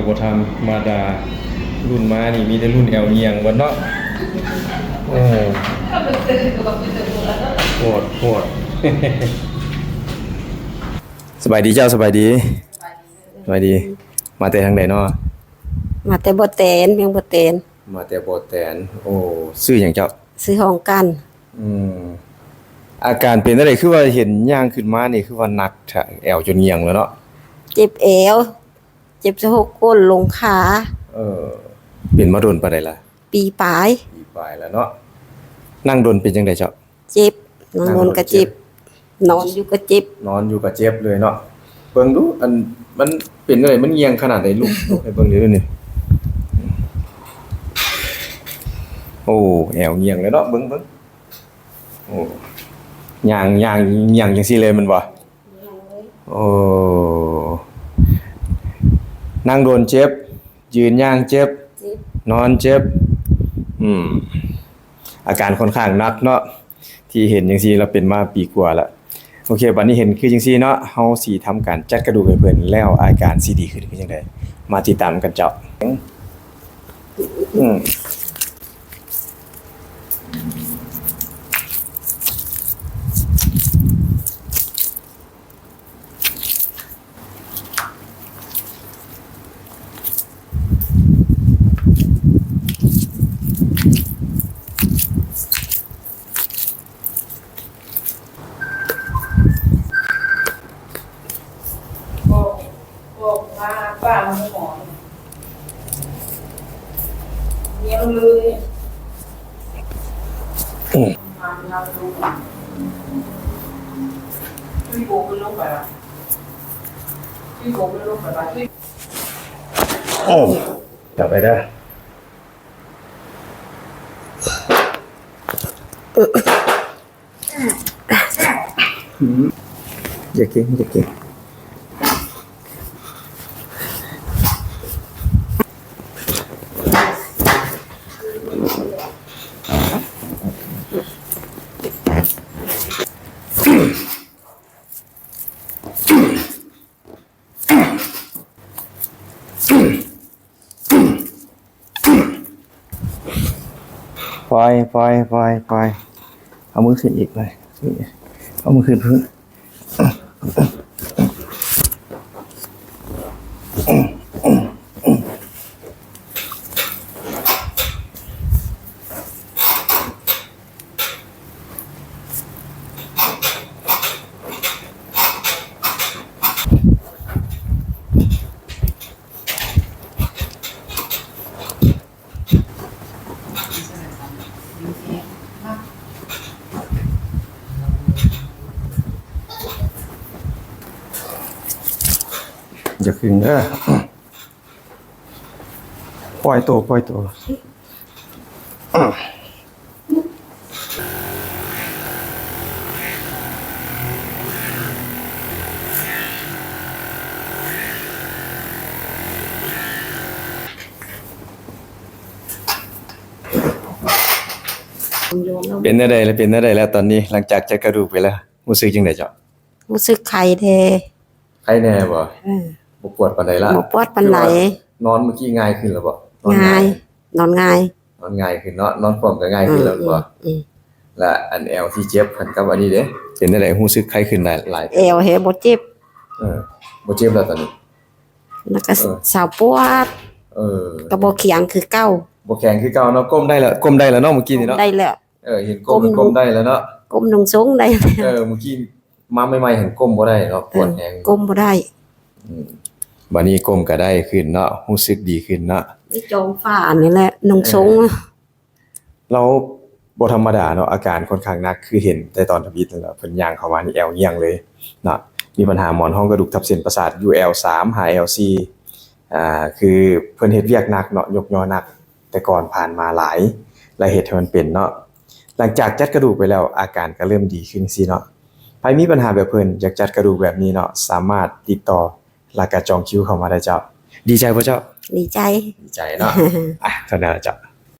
ບໍ່ທຳມະດາ ລຸ້ນມານີ້ມີແຕ່ລຸ້ນແອວຍ່ຽງເບິດເນາະ. ເອີ ໂພດ ໂພດ. ສະບາຍດີເຈົ້າ ສະບາຍດີ ສະບາຍດີ. ມາແຕ່ທາງໃດເນາະ? ມາແຕ່ບໍ່ແຕນ ວຽງບໍ່ແຕນ. ມາແຕ່ບໍ່ແຕນ. ໂອ້ ຊື່ຫຍັງເຈົ້າ? ຊື່ຮອງກັນ. ອືມ ອາການເປັນຈັ່ງໃດ ຄືວ່າເຫັນຍ່າງຂຶ້ນມານີ້ ຄືວ່າໜັກແທ້ ແອວຈົນຍ່ຽງແລ້ວເນາະ? ເຈັບແອວ ເຈັບສະໂພກກົ້ນລົງຂາ. ເອີ ເປັນມາດົນປານໃດລະ? ປີປາຍ. ປີປາຍແລ້ວເນາະ. ນັ່ງດົນເປັນຈັ່ງໃດເຈົ້າ? ເຈັບ ນັ່ງດົນກະເຈັບ ນັ່ງດົນເຈັບ ນອນຢູ່ກະເຈັບ ນອນຢູ່ກະເຈັບເລີຍເນາະ. ເບິ່ງດູ ອັນ ມັນເປັນຈັ່ງໃດ ມັນຍ່ຽງຂະໜາດໃດ ລຸກ ລຸກໃຫ້ເບິ່ງເດີນີ້. ໂອ້ ແອວຍ່ຽງເລີຍເນາະ ເບິ່ງ ເບິ່ງ. ໂອ້ ຍ່າງ ຍ່າງ ຍ່າງຈັ່ງຊີ້ເລີຍແມ່ນບໍ່? ໂອ້ ນັ່ງດົນເຈັບ ຢືນຍ່າງເຈັບ ເຈັບ ນອນເຈັບ. ອືມ ອາການຄ່ອນຂ້າງໜັກເນາະ ທີ່ເຫັນຈັ່ງຊີ້ລະເປັນມາປີກວ່າລະ. ໂອເຄ ບັດນີ້ເຫັນຄືຈັ່ງຊີ້ເນາະ ເຮົາຊິທຳການຈັດກະດູກໃຫ້ເພິ່ນ ແລ້ວອາການຊິດີຂຶ້ນຄືຈັ່ງໃດ ມາຕິດຕາມນຳກັນເຈົ້າ. ອືມ. ບອກວ່າປ້າບໍ່ມີໝໍ ຍັງເລີຍ. ໂອ້ ຈັບໄປເດີ. ຢ່າເກັ່ງ ຢ່າເກັ່ງ. ປ່ອຍ ປ່ອຍ ປ່ອຍ ປ່ອຍ. ເອົາມືຂຶ້ນອີກ ເອົາມືຂຶ້ນພຸ້ນ. ຢ່າຂຶ້ນເດີ. ປ່ອຍໂຕ ປ່ອຍໂຕ. ເປັນແນວໃດລະ ເປັນແນວໃດລະຕອນນີ້ ຫຼັງຈາກຈັດກະດູກໄປແລ້ວ ຮູ້ສຶກຈັ່ງໃດເຈົ້າ? ຮູ້ສຶກໄຄແດ່. ໄຄແດ່ບໍ່? ເອີ ບໍ່ປວດປານໃດລະ? ບໍ່ປວດປານໃດ. ຄືວ່ານອນມື້ກີ້ງ່າຍຂຶ້ນແລ້ວບໍ່? ນອນງ່າຍ ງ່າຍ ນອນງ່າຍ ນອນງ່າຍຂຶ້ນເນາະ ນອນຄວ່ຳກໍງ່າຍຂຶ້ນແລ້ວແມ່ນບໍ່? ອືມ ອືມ ແລະ ອັນແອວທີ່ເຈັບຫັ້ນກັບອັນນີ້ເດ້ ເປັນຈັ່ງໃດ? ຮູ້ສຶກໄຄຂຶ້ນຫຼາຍ ຫຼາຍ ແອວແຮງບໍ່ເຈັບ. ເອີ ບໍ່ເຈັບແລ້ວຕອນນີ້ ແລ້ວກໍ ເອີ ເຊົາປວດ. ເອີ ກໍບໍ່ແຂງຄືເກົ່າ ບໍ່ແຂງຄືເກົ່າເນາະ. ກົ້ມໄດ້ແລ້ວ ກົ້ມໄດ້ແລ້ວເນາະ ມື້ກີ້ນີ້ເນາະ ໄດ້ແລ້ວ. ເອີ ເຫັນກົ້ມ ກົ້ມ ກົ້ມໄດ້ແລ້ວເນາະ ກົ້ມນຸ່ງຊົງໄດ້ແລ້ວ. ເອີ ມື້ກີ້ມາໃໝ່ໆ ຫັ້ນກົ້ມບໍ່ໄດ້ເນາະ ປວດແຮງ ເອີ ກົ້ມບໍ່ໄດ້. ອືມ ບັດນີ້ກົ້ມກໍໄດ້ຂຶ້ນເນາະ ຮູ້ສຶກດີຂຶ້ນເນາະ. ໄດ້ຈອງຝານີ້ແຫຼະນຸ່ງຊົງ. ເອີ ລາວບໍ່ທຳມະດາເນາະ ອາການຄ່ອນຂ້າງໜັກ ຄືເຫັນແຕ່ຕອນທຳອິດນັ້ນແຫຼະ ເພິ່ນຍ່າງເຂົ້າມານີ້ແອວຍ່ຽງເລີຍເນາະ. ມີບັນຫາໝອນຮອງກະດູກທັບເສັ້ນປະສາດຢູ່ແອວສາມຫາແອວສີ່ ອ່າ ຄືເພິ່ນເຮັດວຽກໜັກເນາະ ຍົກຍໍ້ໜັກ ແຕ່ກ່ອນຜ່ານມາຫຼາຍ ແລະ ເຮັດໃຫ້ມັນເປັນເນາະ. ຫຼັງຈາກຈັດກະດູກໄປແລ້ວ ອາການກໍເລີ່ມດີຂຶ້ນຊີ້ເນາະ. ໃຜມີບັນຫາແບບເພິ່ນ ຢາກຈັດກະດູກແບບນີ້ເນາະ ສາມາດຕິດຕໍ່ ແລ້ວກໍຈອງຄິວເຂົ້າມາໄດ້ເຈົ້າ. ດີໃຈບໍ່ເຈົ້າ? ດີໃຈ ດີໃຈເນາະ. ອ່ະ ເທົ່ານັ້ນລະເຈົ້າ.